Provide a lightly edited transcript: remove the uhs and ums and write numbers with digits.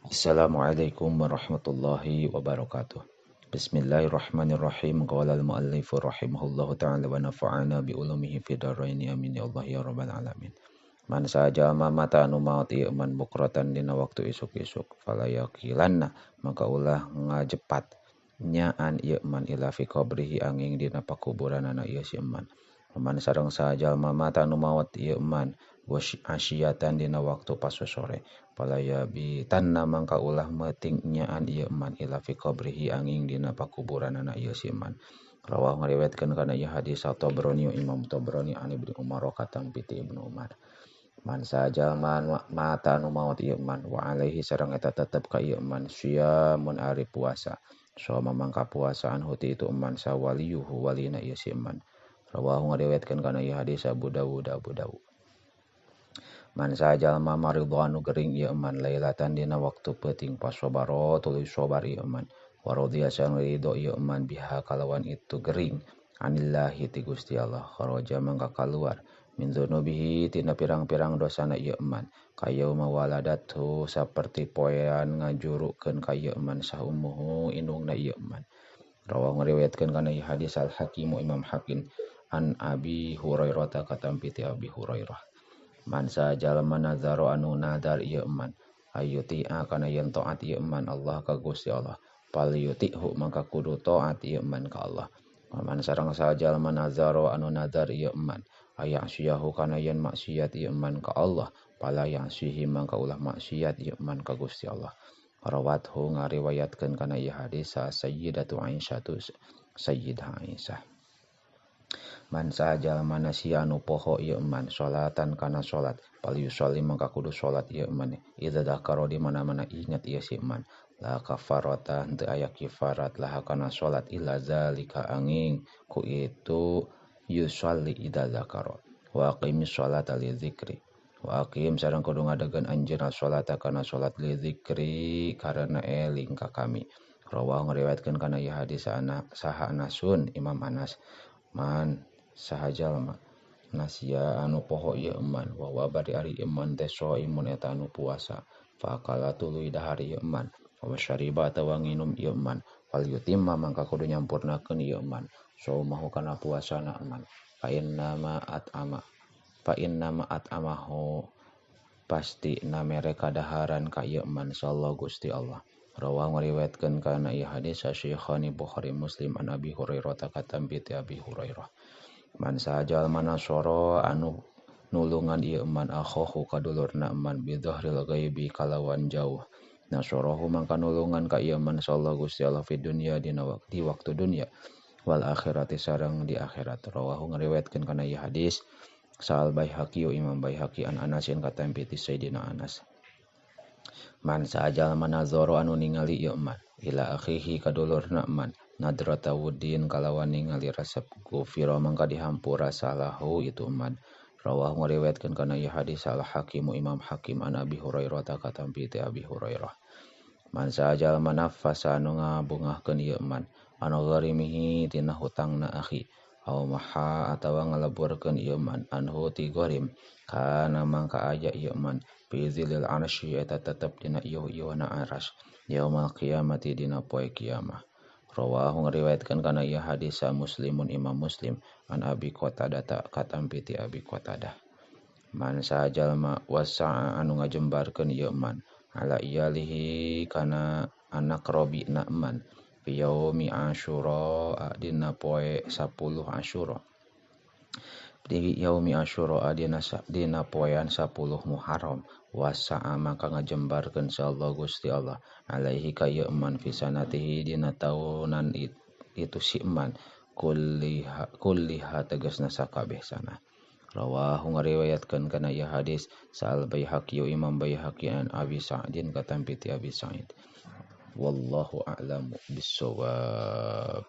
Assalamualaikum warahmatullahi wabarakatuh. Bismillahirrahmanirrahim. Qala al-muallif rahimahullahu ta'ala wa nafa'ana bi ulumihi fid dharain, amin ya Allah ya rabbal alamin. Man saja mata anu maot ieu man bukratan dina waktu isuk-isuk, fala yaqilanna maka ulah ngajepat nyaan ieu man ila fi qabrihi angin dina pakuburanana ieu si man. Man sareng saja mata anu maot ieu man asyiyatan dina waktu pasosore, fala yabitanna mangka ulah meuting nyaan ieu man ila fi qabrihi angin dina pakuburanana ieu si man. Rawah ngariwayatkeun kana ieu hadis Tabrani, Imam Tabrani an Ibnu Umar katang piti Ibnu Umar. Man sajalma mata anu maot ieu man wa alaihi sareng eta tetep ka ieu man siyamun ari puasa. Soma mangka puasaan huti itu man sawaliyuhu walina ieu si man. Rawahu ngariwayatkeun kana ieu hadis Abu Dawud Abu Dawud. Man sajalma maridho anu gering ieu man lailatan dina waktu peuting pasobaro tuluy sobar ieu man. Wa radiya sareng ridho ieu man biha kalawan itu gering anillahi ti Gusti Allah. Kharaja mangka kaluar min dzunubihi tina pirang-pirang dosana ieu man. Kayauma waladatu saperti poean ngajurukeun ka ieu man sahumuhu indungna ieu man. Rawahu ngariwayatkeun kana ieu hadis Al Hakim Imam Hakim an Abi Hurairah katampi ti Abi Hurairah. Man sajalma nazaro anu nadar ieu man ayuti'a kana yen taat ieu man Allah ka Gusti Allah, falyuti'hu mangka kudu taat ieu man ka Allah. Man sareng sajalma nazaro anu nadar ieu man ayasiyahu kana yen maksiat ieu man ka Allah, fala yasihi mangka ulah maksiat ieu man ka Gusti Allah. Rawathu ngariwayatkeun kana ieu hadis Sayyidatu Aisyah Sayyidah Aisyah. Man sajalma nasiya anu poho ieu man salatan kana salat, falyusalli mangka kudu salat ieu man idza dzakara di mana-mana ingat ieu si man. La kafarata henteu aya kifarat laha kana salat illa zalika angin ku itu yusalli idza dzakara. Wa aqimis salata li dzikri, wa aqim sareng kudu ngadegeun anjeunna salata kana salat li dzikri karena eling ka kami. Rawahu ngariwayatkeun kana ieu hadis saha Anasun Imam Anas. Man sahajalma nasiya anu poho ieu man wa wa bari ari iman teh soimun eta anu puasa, faqala tuluy dahar ieu man wa syariba atawa nginum ieu man, fal yutimma mangka kudu nyampurnakeun ieu man saumahu kana puasana man. Fa innama at'ama fa innama at'amahu pasti namere kadaharan ka ieu man sallallahu Gusti Allah. Rawahu ngariwayatkeun kana ieu hadis Syekhani Bukhari Muslim an Abi Hurairah katampi ti Abi Hurairah. Man sajalma nasara anu nulungan ieu man akhahu kadulurna man bi dhahril ghaibi kalawan jauh, nasarahu mangka nulungan ka ieu man sallallahu Gusti Allah fi dunya dina waktu waktu dunya wal akhirati sareng di akhirat. Rawahu ngariwayatkeun kana ieu hadis Sal Baihaqi Imam Baihaqi an Anasin katampi ti Sayyidina Anas. Man sajalma nazara anu ningali ieu man ila akhihi kadulurna man nadrata wuddin kalawan ningali resep, gufira mangka dihampura salahu itu man. Rawahu ngariwayatkeun kana ieu hadis Al Hakim Imam Hakim an Abi Hurairah katampi ti Abi Hurairah. Man sajalma nafasa anu ngabungahkeun ieu man anu gharimihi tina hutangna akhi aw maha atawa ngaleburkeun ieu man anhu ti gharim, kana mangka aya ieu man fi zilil arsy eta tetep dina ieu-ieuna aras yaumal qiyamati dina poe kiamah. Rawahu ngariwayatkeun kana ieu hadis Muslimun Imam Muslim an Abi Qatadah katampi ti Abi Qatadah. Man sajalma wasa'a anu ngajembarkeun ieu man ala iyalihi kana anak robina man fi yaumi Asyura dina poe 10 Asyura, di yaumi Asyura dina poean 10 Muharram, wasa'a maka ngajembarkeun sallallahu Gusti Allah alaihi ka ieu man fi sanatihi dina taunan itu si man kulliha kulliha tegasna sakabeh sana. Rawahu ngariwayatkeun kana ieu hadis Sal Baihaqi Imam Baihaqi an Abi Sa'idin katampi ti Abi Sa'id. Wallahu a'lamu bissawab.